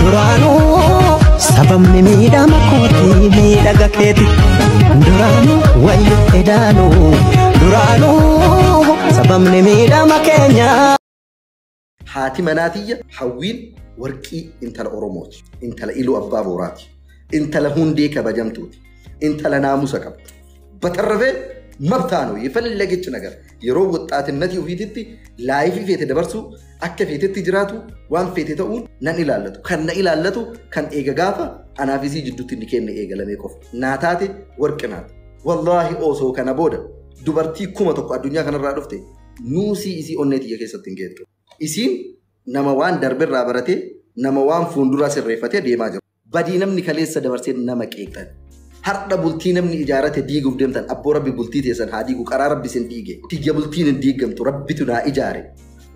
Duraanuu sababni miidhama kooti miidhaga keeti. Duraanuu wayyo edaanuu duraanuu sababni miidhama keenya. Haati manaatiyya Hawwiin warqii intala Oromooti. Intala Iluu Abbaa Booraati. Intala hundee kabajamtuuti. Intala naamusa qabdu. Batarrafee መብታ ነው የፈለገች ነገር yeroo ወጣትነት ofiititti laayifii feete dabarsuu akka feetetti jiraatu waan feete ta'uun nan ilaallatu. Kan na ilaallatu kan eega gaafa anaaf isii jidduutti inni kenne eegalamee qofa. Naa taate warqi naata. Wallaahi osoo kana booda dubartii 1000 addunyaa kanarraa dhufte nuusii isii onnee tiyya keessatti hin geettu. Isiin nama waan darberraa baratee nama waan fuulduraa sirreeffatee deemaa jiru. Badii namni kaleessa dabarsee nama qeeqxan. Har'a bultii namni ijaarate diiguuf deemtan abboo rabbi bultii teessan haa diigu qaraa rabbi isin diige. Tiyya bultiin hin diigamtu rabbitu naa ijaare.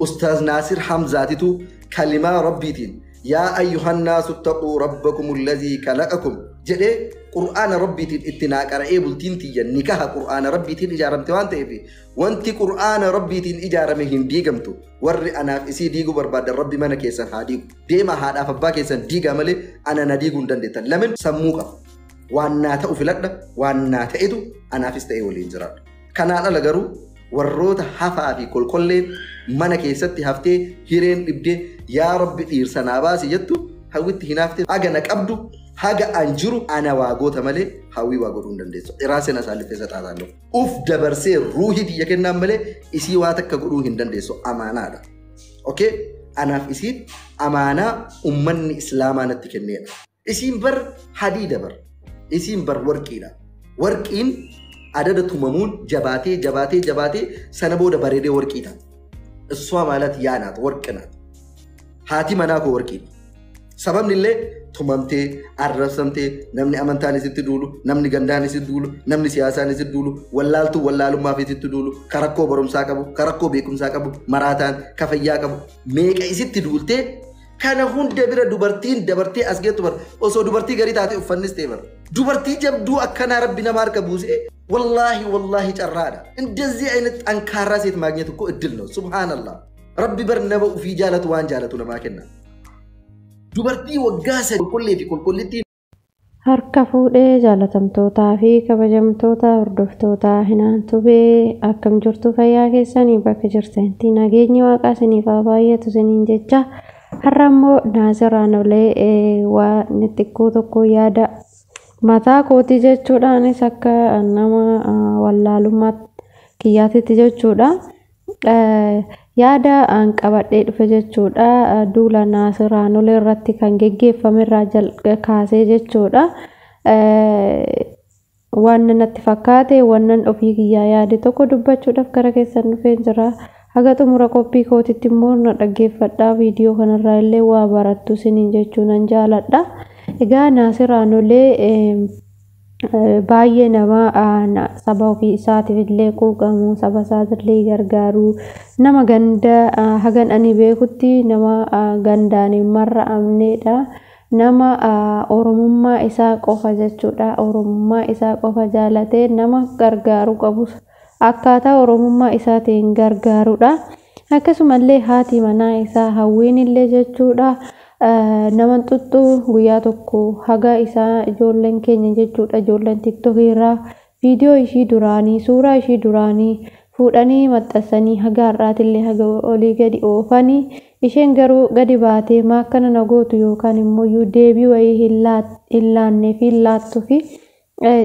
Ustaaz Naasir Hamzaatitu kalimaa rabbiitiin yaa ayyuhan naasu ittaquu rabbakum allazii khalaqakum jedhee qur'aana rabbiitiin itti naa qara'ee bultiin tiyya nikaha qur'aana rabbiitiin ijaaramte waan ta'eef wanti qur'aana rabbiitiin ijaarame hin diigamtu. Warri anaaf isii diiguu barbaadan rabbi mana keessan haa diigu. Deema haadhaaf abbaa keessan diigaa malee ana na diiguu hin dandeettan. Lamin sammuu qaba. Waan naa ta'u filadha, waan naa ta'etu anaafis ta'ee waliin jiraadha. Kanaan ala garuu warroota hafaa fi kolkolleen mana keessatti haftee hireen dhibdee yaa rabbi dhiirsa naa baasi jettu hawwitti hinaaftee haga na qabdu haga an jiru ana waa goota malee hawwii waa godhuu hin dandeessu. Iraaseen asaalliffee saxaataan dhufu. Uf dabarsee ruuhii tiyya kennaan malee isii waa takka godhuu hin dandeessu amaanaadha. Okay? Anaaf isiin amaanaa ummanni islaamaa natti kenneedha. Isiin bar hadiida bar. Isiin bar warqiidha. Warqiin adada tumamuun jabaatee jabaatee jabaatee sana booda bareedee warqii ta'a. እሷ ማለት ያ ናት፣ ወርቅ ናት። Haati manaa koo warqiidha. Sababni illee tumamtee, arrabsamtee, namni amantaan isitti duulu, namni gandaan isitti duulu, namni siyaasaan isitti duulu, wallaaltuu wallaalummaaf isitti duulu, karakkoo barumsaa qabu, karakkoo beekumsaa qabu, maraataan, kafayyaa qabu, meeqa isitti duultee kana hunda bira dubartiin dabartee as geettu bar osoo dubartii garii taate uffannis ta'e bar dubartii jabduu akkanaa rabbi nama harka buusee wallaahi wallaahi carraadha. እንደዚህ አይነት ጠንካራ ሴት ማግኘት እኮ እድል ነው። ሱብሃንአላህ rabbi bar nama ufii jaalatu waan jaalatu namaa kenna. Dubartii waggaa 3 qulqullee fi qulqullittii Harka fuudhee jaalatamtootaa fi kabajamtoota hordoftootaa Hinaan Tubee akkam jirtu fayyaa keessanii bakka jirtanitti nageenyi waaqaa isiniif haa baay'atu isiniin jecha har'a immoo Naasiraan olee waan xiqqoo tokko yaada mataa kootii jechuudhaanis akka nama wallaalummaa kiyyaatitti jechuudha. Yaada an qabadhee dhufe jechuudha. Duula Naasiraan olee irratti kan geggeeffame irraa kaasee jechuudha. Waan natti fakkaate wannan ofii kiyyaa yaade tokko dubbachuudhaaf gara keessan dhufee jira. Haga xumura qophii kootitti immoo na dhaggeeffadhaa viidiyoo kanarraa illee waa barattu isiniin jechuu nan jaaladha. Egaa Naasiraan olee baay'ee nama saba ofii isaatiif illee quuqamu saba isaatillee gargaaru nama ganda hagan ani beekutti nama gandaan hin marra'amnedha. Nama oromummaa isaa qofa jechuudha. Oromummaa isaa qofa jaalatee nama gargaaru qabus akkaataa oromummaa isaatiin gargaarudha. Akkasumallee haati manaa isaa Hawwiin illee jechuudha. Nama xuxxuu guyyaa tokko haga isaa ijoolleen keenya jechuudha ijoolleen tiktookii irraa viidiyoo ishii duraanii suuraa ishii duraanii fuudhanii maxxansanii haga har'aatillee haga olii gadi oofanii isheen garuu gadi baatee maa akkana na gootu yookaan immoo deebii wayii hin laannee fi hin laattuu fi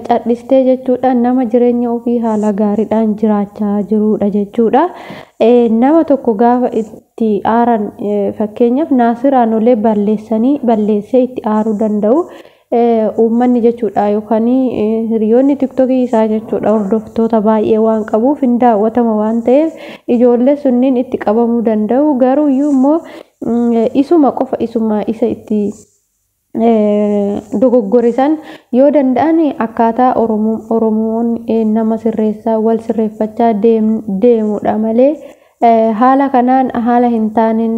cadhistee jechuudha nama jireenya ofii haala gaariidhaan jiraachaa jirudha jechuudha. Nama tokko gaafa itti aaran fakkeenyaaf Naasiraan olee balleessanii balleessee itti aaruu danda'u. Uummanni jechuudha yookaan hiriyoonni tiktookii isaa jechuudha hordoftoota baay'ee waan qabuuf hin daawwatama waan ta'eef ijoollee sunniin itti qabamuu danda'u. Garuu immoo isuma qofa isuma isa itti dogoggorisan yoo danda'an akkaataa Oromoon nama sirreessaa wal sirreeffachaa deemudha malee haala kanaan haala hin taaneen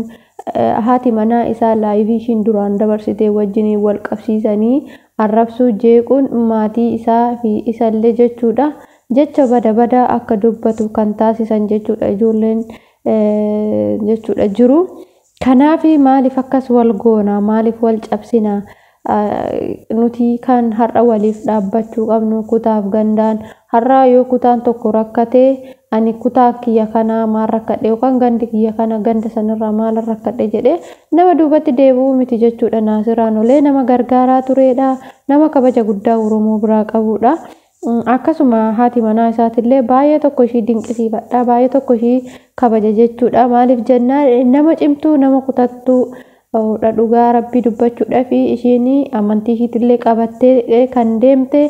haati manaa isaa laayivii ishiin duraan dabarsitee wajjiniin wal qabsiisanii arrabsuu jeequun maatii isaa fi isallee jechuudha. Jecha bada badaa akka dubbatu kan taasisan jechuudha ijoolleen jechuudha jiru. Kanaaf maaliif akkas wal goona? Maaliif wal cabsina? Nuti kan har'a waliif dhaabbachuu qabnu kutaaf gandaan har'a yoo kutaan tokko rakkate ani kutaa kiyya kanaa maal rakkadhe yookaan gandi kiyya kana ganda sanirraa maal rakkadhe jedhee nama duubatti deebi'uu miti jechuudha. Naasir Aanolee nama gargaaraa turedha. Nama kabaja guddaa Oromoo biraa qabudha. Akkasuma haati manaa isaatillee baay'ee tokko ishii dinqisiifadha. Baay'ee tokko ishii kabaja jechuudha. Maaliif jennaan nama cimtuu nama kutattuu dhugaa rabbii dubbachuudhaa fi ishiin amantii ishiitillee qabattee kan deemte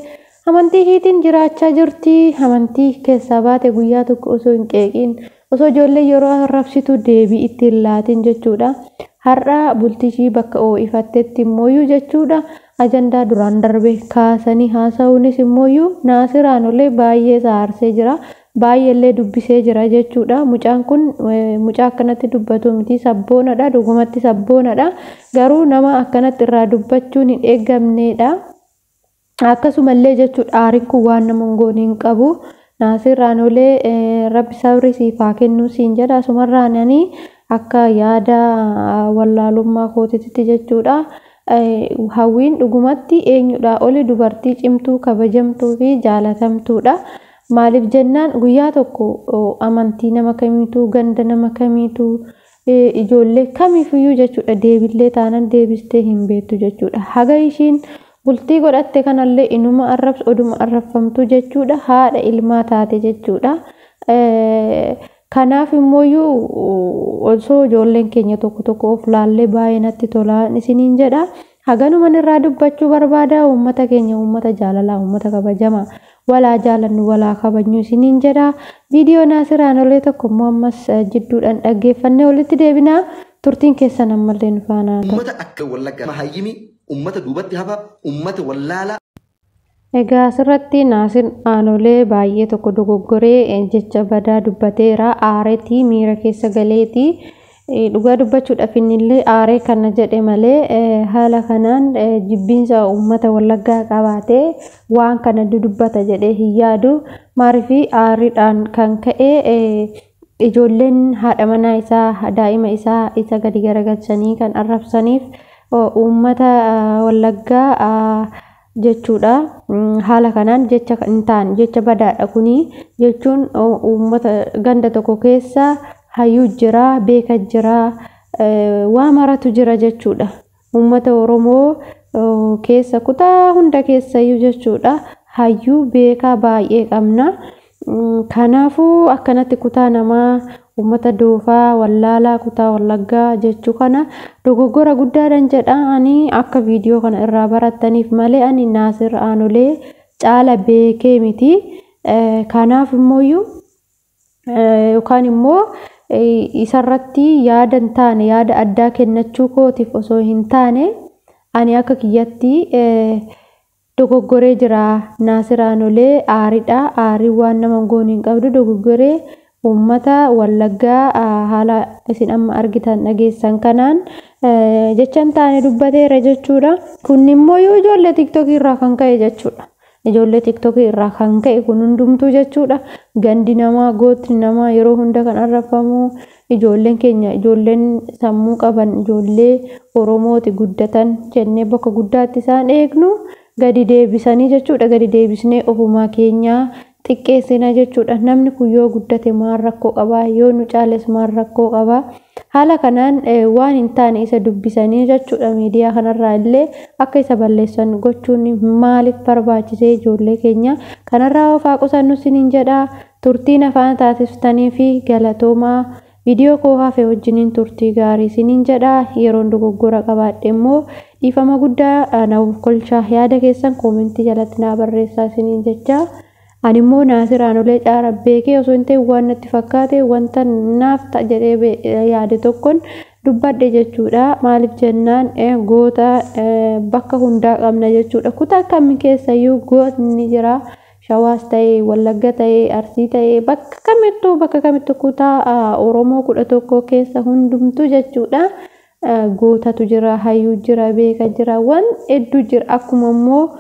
amantii ishiitiin jiraachaa jirti. Amantii keessaa baate guyyaa tokko osoo hin qeeqiin osoo ijoollee yeroo arrabsitu deebii ittiin laatiin jechuudha. Har'a bultii ishii bakka oo'ifattetti immooyyuu jechuudha. Ajandaa duraan darbe kaasanii haasa'uunis immooyyuu Naasir Aanolee baay'ee isa aarsee jira. Baay'eellee dubbisee jira jechuudha. Mucaan kun mucaa akkanatti dubbatu miti sabboonadha. Dhugumatti sabboonadha. Garuu nama akkanatti irraa dubbachuun hin eeggamnedha. Akkasumallee jechuudha aariin kun waan nama hin goone hin qabu. Naasir Aanolee rabbi sabri siif haa kennu siin jedha. Asumarraan ani akka yaada wallaalummaa kootiitti jechuudha. Hawwiin dhugumatti eenyudha oli dubartii cimtuu kabajamtuu fi jaalatamtuudha. Maaliif jennaan guyyaa tokko amantii nama kamiituu ganda nama kamiituu ijoollee kamiifiyyuu jechuudha deebillee taanan deebistee hin beektu jechuudha. Haga ishiin bultii godhatte kanallee inuma arrabsu oduma arrabfamtu jechuudha. Haadha ilmaa taate jechuudha. Kanaaf immooyyuu osoo ijoolleen keenya tokko tokko of laallee baay'ee natti tolaa isiniin jedha. Haganuman irraa dubbachuu barbaada. Uummata keenya uummata jaalalaa uummata kabajamaa walaa jaalannu walaa kabajnu isiniin jedha. Viidiyoo Naasir Aanolee tokko immoo ammas jidduudhaan dhaggeeffannee walitti deebinaa. Turtiin keessan ammallee nu faana haa ta'u. Uummata akka Wallaggaa mahayyimii, uummata duubatti hafa, uummata wallaalaa. Egaa asirratti Naasir Aanolee baay'ee tokko dogoggoree jecha badaa dubbateera. Aareetii miira keessa galeetii dhugaa dubbachuudhaaf innillee aaree kana jedhe malee haala kanaan jibbiinsa uummata Wallaggaa qabaatee waan kana dubbata jedhee hin yaadu. Maariif aariidhaan kan ka'e ijoolleen haadha manaa isaa daa'ima isaa isa gadi garagalchanii kan arrabsaniif uummata Wallaggaa jechuudha. Haala kanaan jecha hin taane jecha badaadha kuni jechuun uummata ganda tokko keessa hayyuu jira, beeka jira, waa maratu jira jechuudha. Uummata Oromoo keessa kutaa hunda keessayyuu jechuudha. Hayyuu beekaa baay'ee qabna. Kanaafuu akkanatti kutaa namaa uummata doofaa wallaalaa kutaa Wallaggaa jechuu kana dogoggora guddaadhaan jedha. Ani akka viidiyoo kana irraa barattaniif malee ani Naasir Aanolee caala beekee miti. Kanaaf immooyyuu yookaan immoo isarratti yaada hin taane yaada addaa kennachuu kootiif osoo hin taane ani akka kiyyatti dogoggoree jira. Naasir Aanolee aariidha. Aariin waan nama hin goone hin qabdu. Dogoggoree uummata Wallaggaa haala isin amma argitan dhageessan kanaan jecha hin taane dubbateera jechuudha. Kun immoo yoo ijoollee tiktokii irraa kan ka'e jechuudha. Ijoollee tiktokii irraa kan ka'e kun hundumtuu jechuudha. Gandi namaa gootni namaa yeroo hunda kan arrafamu ijoolleen keenya ijoolleen sammuu qaban ijoollee Oromooti guddatan jennee bakka guddaatti isaan eegnu gadi deebisanii jechuudha. Gadi deebisnee ofumaa keenyaa xiqqeessina jechuudha. Namni kun yoo guddate maal rakkoo qabaa? Yoo nu caales maal rakkoo qabaa? Haala kanaan waan hin taane isa dubbisanii jechuudha. Miidiyaa kanarraa illee akka isa balleessan gochuun maaliif barbaachisee ijoollee keenya kanarraa of haa qusannu isiniin jedha. Turtiin afaan taasiftanii fi galatoomaa viidiyoo koo hafe wajjiniin turtii gaarii isiniin jedha. Yeroon dogoggora qabaadhe immoo dhiifama guddaa naaf kolchaa. Yaada keessan koomentii jalatti naa barreessaa isiniin jecha. Ani immoo Naasir Aanolee caala beekee osoo hin ta'in waan natti fakkaate wanta naaf ta'a jedhee yaade tokkoon dubbadhe jechuudha. Maaliif jennaan goota bakka hundaa qabna jechuudha. Kutaa kamii keessayyuu gootni jira. Shawaas ta'ee, Wallagga ta'ee, Arsii ta'ee bakka kamittuu kutaa Oromoo 11 keessa hundumtuu jechuudha. Gootatu jira, hayyuu jira, beeka jira, waan hedduu jira. Akkuma immoo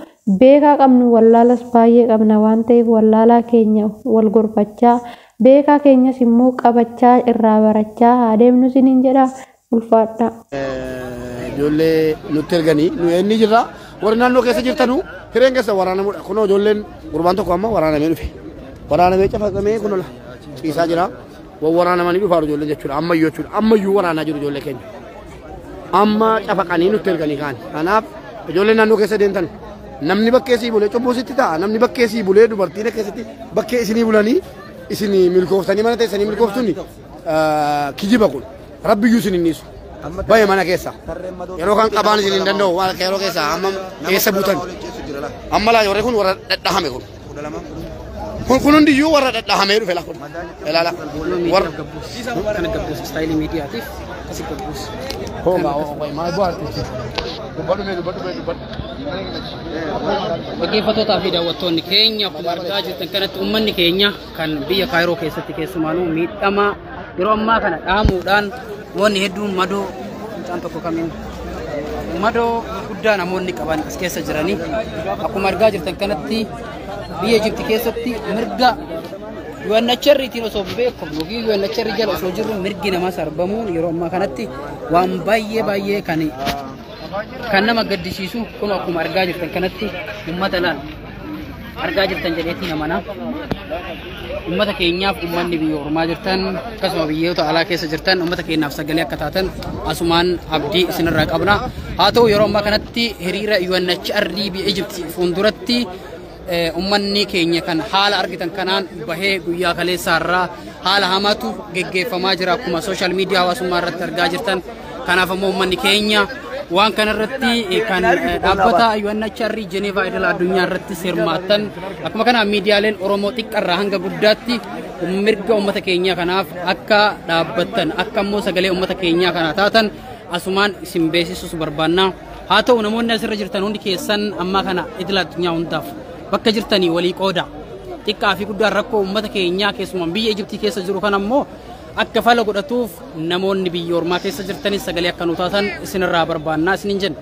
beekaa qabnu wallaalas baay'ee qabna waan ta'eef wallaalaa keenya wal gorfachaa beekaa keenyas immoo qabachaa irraa barachaa haa deemnu isiniin jedha. Ulfaadhaa. Ijoollee nutti erganii nu inni jirra warri naannoo keessa jirtanu hireen keessa waraanamuudha. Kunoo ijoolleen gurbaan tokko amma waraanamee dhufe. Waraanamee cafaqamee kunoo ciisaa jira. Waraanamanii dhufaa ijoolleen jechuudha. Ammayyuu jechuudha. Ammayyuu waraanaa jiru ijoollee keenya. Amma cafaqanii nutti erganii kaan. Kanaaf ijoolleen naannoo keessa deemtan namni bakkee sii bulee cubbuu sitti ta'a. Namni bakkee sii bulee dubartiin keessatti bakkee isinii bulanii isinii milkooftanii mana teessanii milkooftuun kijiba kun rabbiyyuu isin hin dhiisu. Bahe mana keessa. Yeroo kan qabaan isin hin danda'u waan yeroo keessa amma eessa buutan. Amma laa warri kun warra dhadhahame kun. Kun kun hundiyyuu warra dhadhahamee dhufe laa kun. Ilaala. Warra kana gabbuus istaayilii miidiyaatiif akkasi gabbuus. Hoogaa hoogaa maal bu'aa dubbadhu mee dubbadhu mee dubbadhu. Dhaggeeffattootaa fi daawwattoonni keenya akkuma argaa jirtan kanatti uummanni keenya kan biyya Kaayiroo keessatti keessumaanuu miidhamaa yeroo ammaa kana dhaamuudhaan namoonni hedduun madoo mucaan tokko kamiin madoo gurguddaa namoonni qaban as keessa jiranii akkuma argaa jirtan kanatti biyya Ijipti keessatti mirga UNHCR-tiin osoo beekamu yookiin UNHCR jala osoo jirru mirgi namaa sarbamuun yeroo ammaa kanatti waan baay'ee baay'ee kan kan nama gaddisiisu kun akkuma argaa jirtan kanatti uummata laal argaa jirtan jedheetii namana uummata keenyaaf uummanni biyya ormaa jirtan akkasuma biyyoota alaa keessa jirtan uummata keenyaaf sagalee akka taatan asumaan abdii isinirraa qabna. Haa ta'u yeroo ammaa kanatti hiriira UNHCR biyya Ijipti fuulduratti uummanni keenya kan haala argitan kanaan bahee guyyaa kaleessaarraa haala hamaatu geggeeffamaa jira akkuma sooshaal miidiyaa hawaasummaa irratti argaa jirtan. Kanaaf ammoo uummanni keenya waan kanarratti kan dhaabbata UNHCR Jeneevaa idil addunyaa irratti hirmaattan akkuma kana miidiyaaleen Oromoo xiqqarraa hanga guddaatti mirga uummata keenyaa kanaaf akka dhaabbattan akka ammoo sagalee uummata keenyaa kana taatan asumaan isin beeksisuus barbaanna. Haa ta'u namoonni asirra jirtan hundi keessan ammaa kana idil addunyaa hundaaf bakka jirtanii walii qooda. Xiqqaa fi guddaan rakkoo uummata keenyaa keessumaa biyya Ijiptii keessa jiru kan ammoo akka fala godhatuuf namoonni biyya ormaa keessa jirtanis sagalee akka nu taatan isinirraa barbaannaa isiniin jenna.